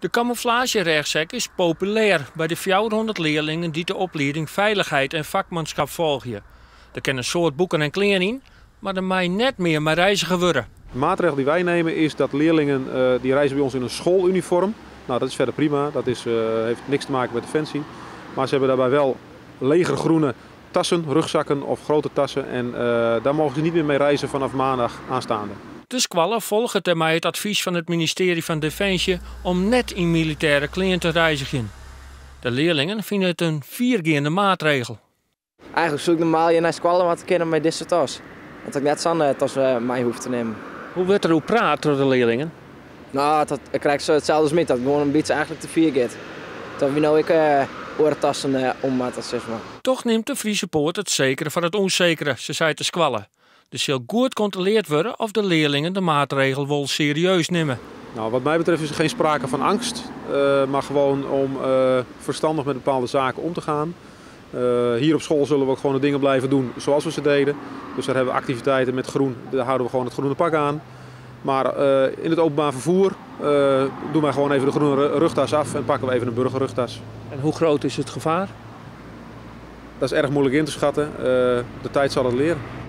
De kamûflaazjerêchsek is populêr by de 400 learlingen dy't de oplieding Veiligheid en Vakmanschap folgje. Der kinne in soad boeken en klean yn, mar der mei net mear mei reizge wurde. De maatregel die wij nemen is dat leerlingen die reizen bij ons in een schooluniform. Nou, dat is verder prima, dat heeft niks te maken met defensie. Maar ze hebben daarbij wel legergroene tassen, rugzakken of grote tassen. En daar mogen ze niet meer mee reizen vanaf maandag aanstaande. De skoalle folget dêrmei it advys fan it ministearje fan Definsje om net yn militêre klean te reizgjen. De learlingen fine it in fiergeande maatregel. Eigenlik soe ik normaal hjir nei skoalle moatte kinne mei dizze tas. Dat ik net sa'n tas mei hoech te nimmen. Hoe wurdt der oer praat troch de learlingen? No, dat ik krij sa itselde as my, dat it gewoan in bytsje eigenlik te fier giet. Dat wy no ek oare tassen om moatte, sis mar. Toch nimt de Friese Poort it sekere foar it ûnsekere, sa seit de skoalle. Der sil goed kontrolearre wurde oft de learlingen de maatregel wol serieus nimme. Nou, wat mij betreft is er geen sprake van angst, maar gewoon om verstandig met bepaalde zaken om te gaan. Hier op school zullen we ook gewoon de dingen blijven doen zoals we ze deden. Dus daar hebben we activiteiten met groen, daar houden we gewoon het groene pak aan. Maar in het openbaar vervoer doen wij gewoon even de groene rugtas af en pakken we even een burgerrugtas. En hoe groot is het gevaar? Dat is erg moeilijk in te schatten. De tijd zal het leren.